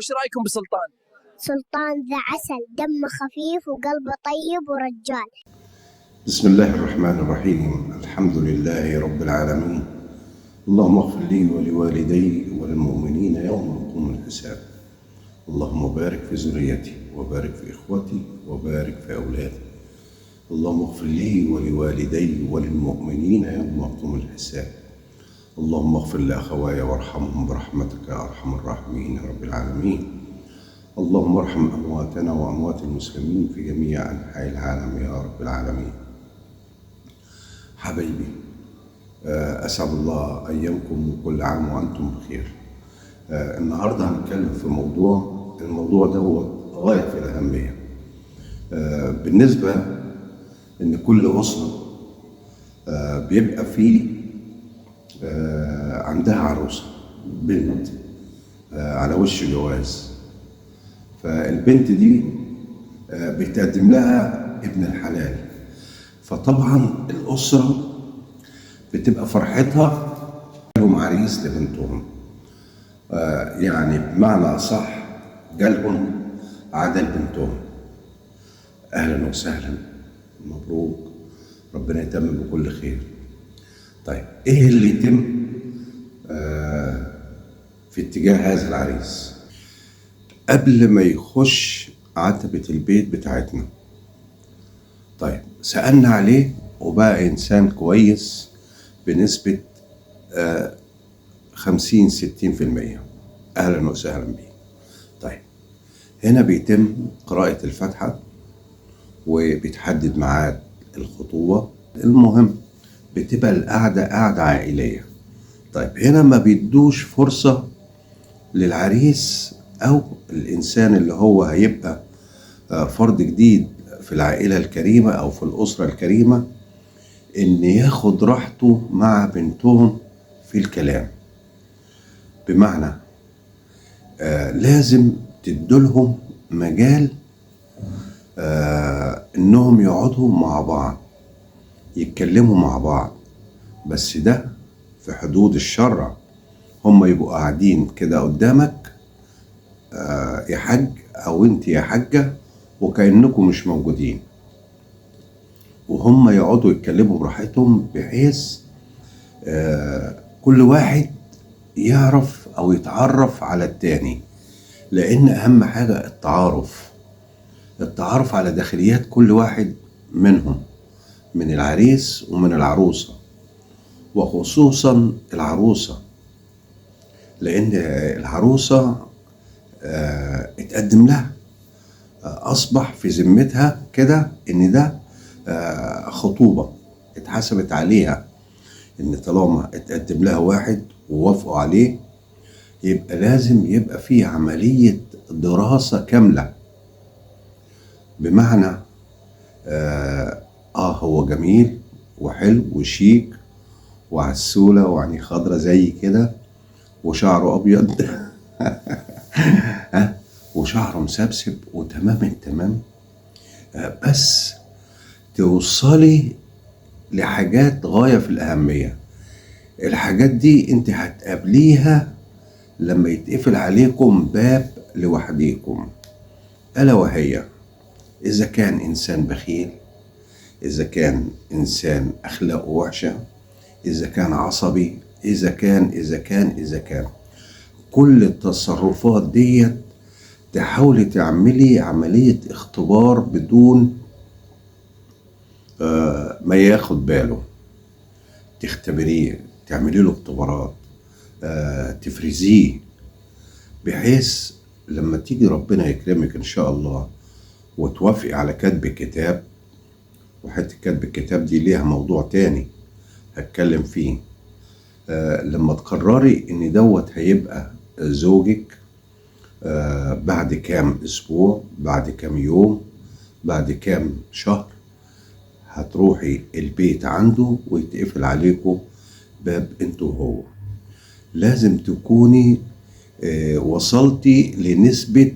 وش رايكم بسلطان؟ سلطان ذا عسل، دمه خفيف وقلبه طيب ورجال. بسم الله الرحمن الرحيم. الحمد لله رب العالمين. اللهم اغفر لي ولوالدي وللمؤمنين يوم يقوم الحساب. اللهم بارك في ذريتي وبارك في إخوتي وبارك في أولادي. اللهم اغفر لي ولوالدي وللمؤمنين يوم يقوم الحساب. اللهم اغفر لأخواي وارحمهم برحمتك يا أرحم الراحمين يا رب العالمين. اللهم ارحم أمواتنا وأموات المسلمين في جميع أنحاء العالم يا رب العالمين. حبايبي، أسعد الله أيامكم وكل عام وأنتم بخير. النهاردة هنتكلم في موضوع، الموضوع ده هو غاية في الأهمية. بالنسبة إن كل أسرة بيبقى فيه عندها عروسة بنت على وش جواز، فالبنت دي بيتقدم لها ابن الحلال، فطبعا الأسرة بتبقى فرحتها لهم عريس لبنتهم، يعني بمعنى صح جالهم عدل بنتهم. أهلا وسهلا، مبروك، ربنا يتمم بكل خير. طيب إيه اللي يتم في اتجاه هذا العريس قبل ما يخش عتبة البيت بتاعتنا؟ طيب سألنا عليه وبقى إنسان كويس بنسبة 50-60%، أهلا وسهلا بيه. طيب هنا بيتم قراءة الفاتحة وبيتحدد ميعاد الخطوبة. المهم بتبقى القعدة قعدة عائلية. طيب هنا ما بيدوش فرصة للعريس أو الإنسان اللي هو هيبقى فرد جديد في العائلة الكريمة أو في الأسرة الكريمة إن ياخد راحته مع بنتهم في الكلام. بمعنى لازم تدولهم مجال إنهم يقعدوا مع بعض، يتكلموا مع بعض، بس ده في حدود الشرع. هم يبقوا قاعدين كده قدامك يا حاج أو أنت يا حاجة، وكأنكم مش موجودين، وهم يقعدوا يتكلموا براحتهم، بحيث كل واحد يعرف أو يتعرف على التاني. لأن أهم حاجة التعارف، التعارف على داخليات كل واحد منهم، من العريس ومن العروسة، وخصوصا العروسة، لأن العروسة اتقدم لها، أصبح في ذمتها كده إن ده خطوبة اتحسبت عليها، إن طالما اتقدم لها واحد ووافقوا عليه يبقى لازم يبقى فيه عملية دراسة كاملة. بمعنى هو جميل وحلو وشيك وعسولة وعينيه خضرة زي كده وشعره أبيض وشعره مسبسب وتمام التمام، بس توصلي لحاجات غاية في الأهمية. الحاجات دي انت هتقابليها لما يتقفل عليكم باب لوحديكم، ألا وهي إذا كان إنسان بخيل، إذا كان إنسان أخلاقه وحشة، إذا كان عصبي، إذا كان إذا كان إذا كان كل التصرفات ديت تحاولي تعملي عملية اختبار بدون ما ياخد باله، تختبريه، تعملي له اختبارات، تفرزيه، بحيث لما تيجي ربنا يكرمك إن شاء الله وتوافقي على كتب الكتاب. وحتة كتب الكتاب دي ليها موضوع تاني هتكلم فيه. لما تقرري إن دوت هيبقى زوجك بعد كام أسبوع، بعد كام يوم، بعد كام شهر، هتروحي البيت عنده ويتقفل عليكم باب انتو وهو. لازم تكوني وصلتي لنسبة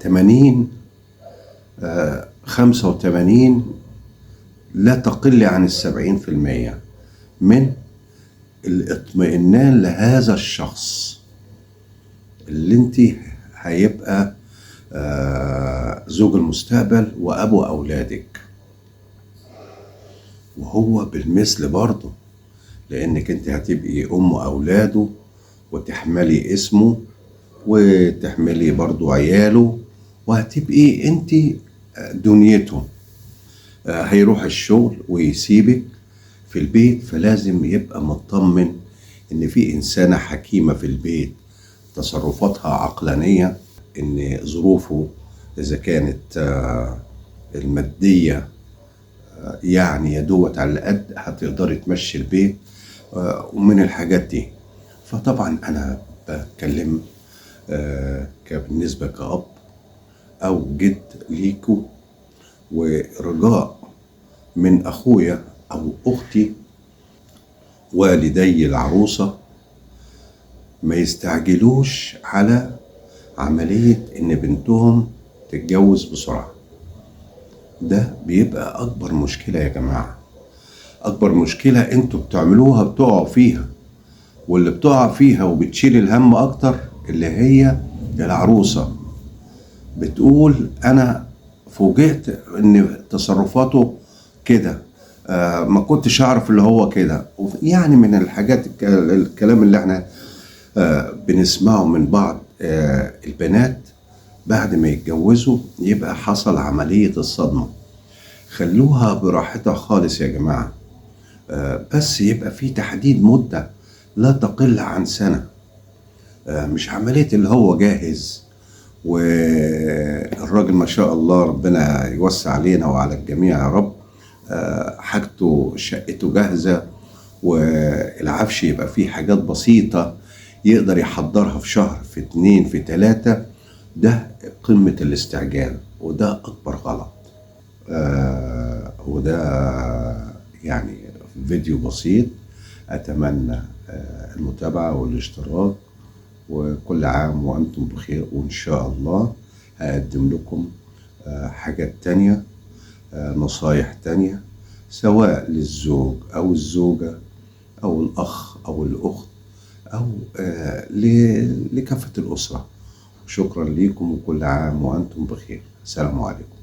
80 85، لا تقل عن 70% من الاطمئنان لهذا الشخص. اللي انت هيبقى زوج المستقبل وابو اولادك، وهو بالمثل برضه، لانك انت هتبقي ام اولاده وتحملي اسمه وتحملي برضه عياله، وهتبقي انت دنيته. هيروح الشغل ويسيبك في البيت، فلازم يبقى مطمن ان في انسانة حكيمة في البيت، تصرفاتها عقلانية، ان ظروفه اذا كانت المادية يعني يدوت على القد هتقدري تمشي البيت ومن الحاجات دي. فطبعا انا بتكلم بالنسبة كأب او جد ليكو، ورجاء من اخويا او اختي والدي العروسة ما يستعجلوش على عملية ان بنتهم تتجوز بسرعة. ده بيبقى اكبر مشكلة يا جماعة، اكبر مشكلة انتوا بتعملوها بتقعوا فيها، واللي بتقع فيها وبتشيل الهم اكتر اللي هي العروسة. بتقول انا فوجئت ان تصرفاته كده، ما كنتش اعرف اللي هو كده. يعني من الحاجات الكلام اللي احنا بنسمعه من بعض البنات بعد ما يتجوزوا يبقى حصل عملية الصدمة. خلوها براحتها خالص يا جماعة، بس يبقى في تحديد مدة لا تقل عن سنة، مش عملية اللي هو جاهز والراجل ما شاء الله ربنا يوسع علينا وعلى الجميع يا رب، حاجته شقته جاهزة، والعفش يبقى فيه حاجات بسيطة يقدر يحضرها في شهر، في 2، في 3. ده قمة الاستعجال، وده أكبر غلط. وده يعني فيديو بسيط، أتمنى المتابعة والاشتراك، وكل عام وأنتم بخير، وإن شاء الله هقدم لكم حاجات تانية، نصايح تانية، سواء للزوج أو الزوجة أو الأخ أو الأخت أو لكافة الأسرة. شكرا لكم، وكل عام وأنتم بخير. السلام عليكم.